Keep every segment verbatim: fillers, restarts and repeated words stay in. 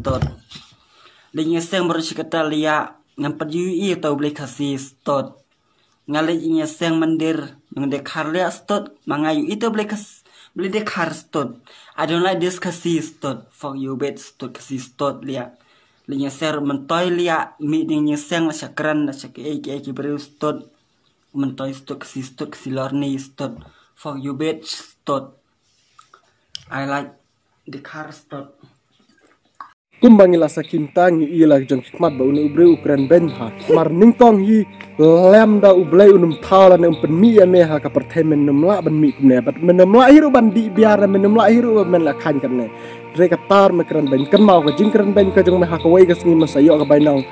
stud. Leit ïaseng baroh shi katta liah, ngam pat ïohi ïa uta u Blei Khasi stud. Nga leit ïaseng mandir, nga dei khar liah stud, ma nga ïohi uta u Blei Khas, Blei dei khar stud. I don't like this Khasi stud. Fuck you bitch stud, Khasi stud liah. Leit ïaseng myntoi liah, mih ding ïaseng la sha kren, la sha kiei kiei ki briew stud. Myntoi stud, Khasi stud, Khasi lorni stud. Fuck you bitch stud. I like the car stud. Kumba ngi la sakhi mynta ngi i la jong ki khmat ba une u briew u kren beiñ ha. Mar nyngkong hi lem da u Blei un ym thaw lane um pynmih ïa me ha ka pyrthei, men ym lah ban mih kumne. Bad men ym lah hi ruh ban dih biar, men ym lah hi ruh ba men la khañ katne. Hynrei kata me kren beiñ, kynmaw ka jingkren beiñ ka jong me ha kawei ka sngi men sa ïoh ka bainong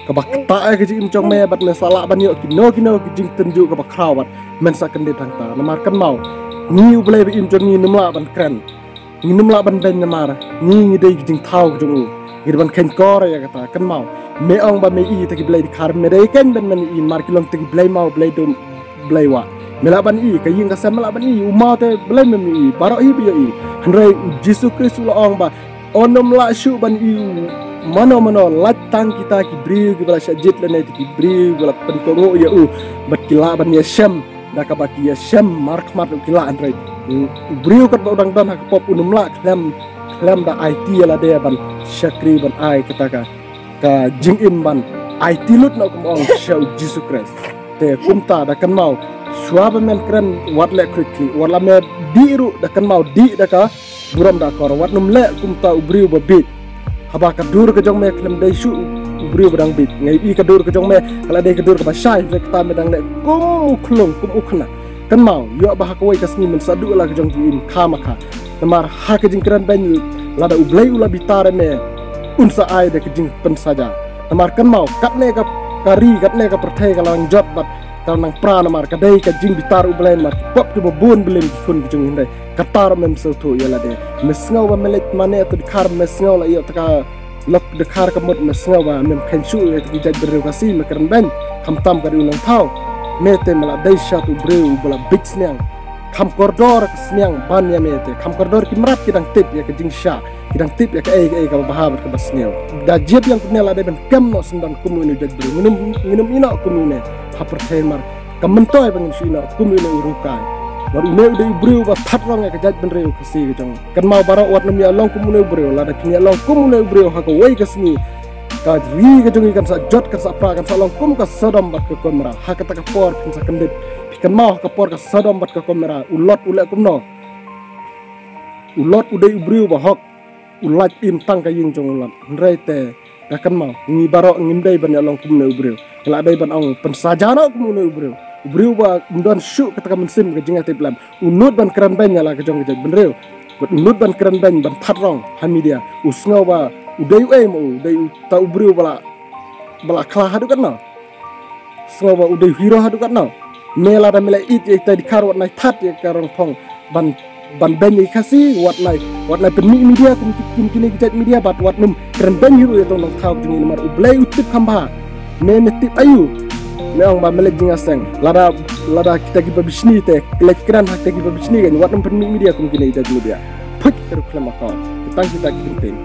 kaba ktah ïa ka jingim jong me, bad men sa lah ban ïoh kino kino ki jingtynjuh kaba khraw bad men sa kyndit hangta. Namar kynmaw, ngi u Blei ba im jong ngi ngim lah ban kren. Ngim lah ban beiñ namar ngi ngi dei ki jingthaw ka jong u. Ngi dei ban kheiñ kor ïa kata, kynmaw. Me ong ba me i te ki blei dkhar, me dei keiñ ban men i, mar ki long te ki blei maw, blei dum, blei wah. Me lah ban i, ka ïing ka sem me lah ban i, u maw te blei mem i, baroh hi ba ïoh i. Hynrei u Jisu Khrist u la ong ba un ym lah shuh ban i u mano mano, lait tang kita ki briew kiba la shah jied lane te ki briew kiba la pynkohnguh ïa u, bad ki lah ban ïashem da kaba ki ïashem markhmat ruh ki lah, hynrei u briew katba u dang don ha ka pop un ym lah khlem, khlem da aiti ïa lade ban shakri ban ai kata ka, ka jingim ban aiti lut noh, kum ong sha u Jisu Khrist. Te kumta da kynmaw, shuwa ba men kren wat leh khuid khlieh, wat la me dih ruh da kynmaw, dih da ka burom da akor, wat nym leh kumta u briew ba bieit. Haba ka dur ka jong me khlem dei shuh u briew ba dang bieit. Nga i ka dur ka jong me ka la dei ka dur kaba shai, hynrei kata me dang leh kum u khlung, kum u khynnah. Kynmaw, ïoh ba ha kawei ka sngi men sa duh la ka jong ka im kha ma kha. Namar ha ka jingkren beiñ, lada u Blei u la bitar ïa me, un sa ai da ka jingpynsaja. Namar kynmaw, katne ka, ka ri, katne ka pyrthei ka la nang jot bad ka la nang pra namar ka dei ka jingbitar u Blei namar ki pop kiba bun billion ki khun ki jong ngi, hynrei kata ruh mem sngewthuh ïa lade. Me sngew ba me leit mane ïa uta u dkhar, me sngew la ïoh uta ka lok dkhar ka mut, me sngew ba mem kheiñ shuh ïa uta ki jaitbynriew Khasi, me kren beiñ. Khamtam ka dei u nongthaw. Me te me la dei sha uta u briew uba la bieit sniang. Kham kordor ka sniang ban ïa me te. Kham kordor ki mrad ki dang tip ïa ka jingshah, ki dang tip ïa kaei kaei kaba bha bad kaba sniew. Da jied ïa une la dei ban kem noh syndon kum une u jaitbynriew. Ngin ym, ngin ym ïeh noh kum une ha pyrthei namar ka myntoi ba ngin shu ïeh noh kum une u rungkai. Namar une u dei u briew ba that rong ïa ka jaitbynriew Khasi ka jong ngi. Kynmaw baroh, wat nym ïa long kum une u briew, lada phin ïa long kum une u briew ha kawei ka sngi, ka ri ka jong ngi kan sa jot, kan sa pra, kan sa long kum ka Sodom bad ka Gomorrah. Ha kata ka por phin sa kyndit. Phi kynmaw ha ka por ka Sodom bad ka Gomorrah, u Lot u leh kumno? U Lot u dei u briew ba hok, u lait im tang ka ïing jong u Lot. Hynrei te, da kynmaw, ngi baroh ngim dei ban ïa long kum une u briew. Ngi la dei ban ong pynsaja noh kum une u briew. U briew ba um don shuh kata ka mynsiem ka jingïatiplem. U nud ban kren beiñ ïa la ka jong ka jaitbynriew. Bad u nud ban kren beiñ ban that rong ha media. U sngew ba u dei uei ma u, u dei uta u briew ba la, ba la khla haduh katno? Sngew ba u dei u hero haduh katno? Me lada me la ïeit ïa ita i dkhar, wat nai that ïa ka rong phong ban, ban beiñ ïa ki Khasi, wat nai, wat nai pynmih media kum ki, kum kine ki jait media, bad wat nym kren beiñ hi ruh ïa uta u nongthaw jong ngi namar u Blei u tip kham bha. Me, me tip aïu? Me ong ba me leit jingïaseng. Lada, lada kita kiba bishni te leit kren ha kita kiba bishni, kan wat nym pynmih media kum kine ki jait media. Phuit ka ruh khlem akor. Tang kita ki kyntien.